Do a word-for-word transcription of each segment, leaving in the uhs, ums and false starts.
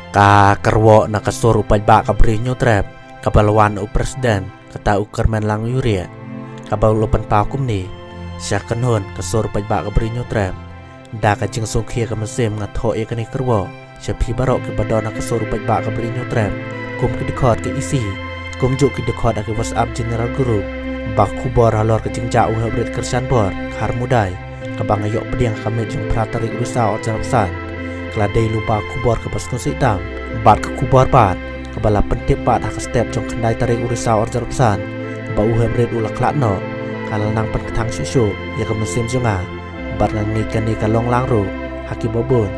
Ka kyrwoh na ka sur u paidbah ka Bri Hynñiewtrep, kaba la wan u president, kata u Kyrmenlang Ïewrieh, kaba u la pynpaw kumne: Sha kynhun ka sur u paidbah ka Bri Hynñiewtrep, da ka jingsngewkhia ka mynsiem nga thoh ïa kane ka kyrwoh sha phi baroh kiba don ha ka sur u paidbah ka Bri Hynñiewtrep, kum ki dkhot ka E C, kumjuh ki dkhot ha ki WhatsApp general group, ba ka khubor halor ka jingjia u heprit kyrshan bor Kharmudai, kaba nga ïoh pdiang ha ka miet jong phra tarik u Risaw arhajar arphew san, ka la dei lypa ka khubor kaba sngewsih tam. Bad ka khubor pat, kaba la pyntip pat ha ka step jong khyndai tarik u Risaw arhajar arphew san, ba u heprit u la khlad noh, ka la nang pynkthang shuh shuh ïa ka mynsiem jong nga, bad nga ngeit kane ka long lang ruh ha kiba bun.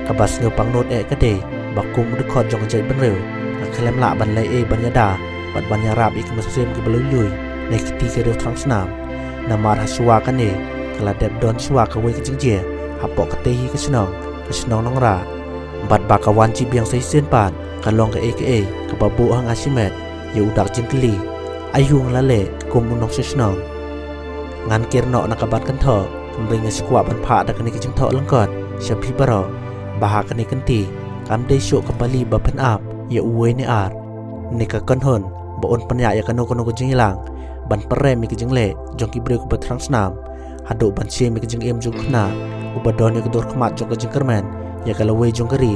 Kaba sngewpangnud eh ka dei ba kum u dkhot jong ka jaitbynriew, nga khlem lah ban leh ei ban ïada bad ban ïarap ïa ki mynsiem kiba lui lui na ki kti ki riew thrang snam. Namar ha shuwa kane, ka la dep don shuwa kawei ka jingjia hapoh katei hi ka shnong, ka shnong Nongrah. Bad ba ka wan jingbiang sa shisien pat, ka long kaei kaei kaba buh ha nga shimet ïa u dak jingkylli: Aïu nga la leh kum u nongshong shnong? Ngan kyrwoh noh na ka ban kynthoh, hynrei nga sngewkwah ban phah da kane ka jingthoh lyngkot sha phi baroh, ba ha kane ka kynti, kam dei shuh ka pali ba phin ap ïa uwei ne ar ne ka kynhun ba un pynïaid ïa kano kano ka jingïalang ban pynrem ïa ka jingleh jong ki briew kiba thrang snam, haduh ban shim ïa ka jingim jong u khynnah uba don ïa ka dur khmat jong ka jingkyrmen ïa ka lawei jong ka ri.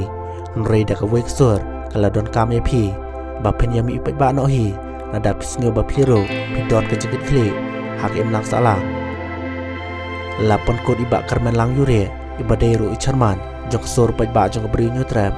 Hynrei da kawei ka sur, ka la donkam ïa phi ba phin ïamih paidbah noh hi, lada phi sngew ba phi ruh phi don ka jingkitkhlieh ha ka imlang sahlang. La pynkut i Bah Kyrmenlang Ïewrieh, iba dei ruh i chairman jong ka sur u paidbah jong ka Bri Hynñiewtrep,